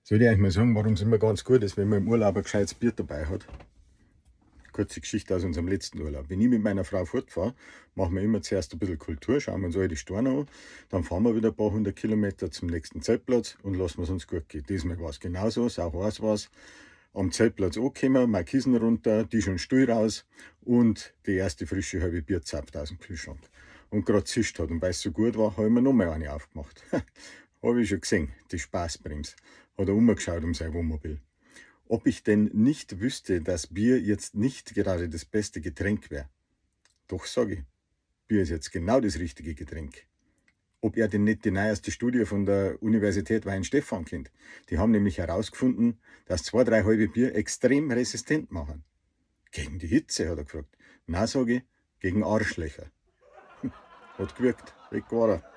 Soll ich euch mal sagen, warum es immer ganz gut ist, wenn man im Urlaub ein gescheites Bier dabei hat? Kurze Geschichte aus unserem letzten Urlaub. Wenn ich mit meiner Frau fortfahre, machen wir immer zuerst ein bisschen Kultur, schauen wir uns alte Steine an, dann fahren wir wieder ein paar hundert Kilometer zum nächsten Zeltplatz und lassen es uns gut gehen. Diesmal war es genauso, sau heiß war's. Am Zeltplatz angekommen, mein Kissen runter, Tisch und Stuhl raus und die erste frische halbe Bier zapft aus dem Kühlschrank. Und gerade zischt hat und weil es so gut war, habe ich mir noch mal eine aufgemacht. Habe ich schon gesehen, die Spaßbremse. Hat er umgeschaut um sein Wohnmobil. Ob ich denn nicht wüsste, dass Bier jetzt nicht gerade das beste Getränk wäre. Doch, sage ich, Bier ist jetzt genau das richtige Getränk. Ob er denn nicht die neueste Studie von der Universität Weihenstephan kennt. Die haben nämlich herausgefunden, dass zwei, drei halbe Bier extrem resistent machen. Gegen die Hitze, hat er gefragt. Na, sage ich, gegen Arschlöcher. Hat gewirkt, weg war er.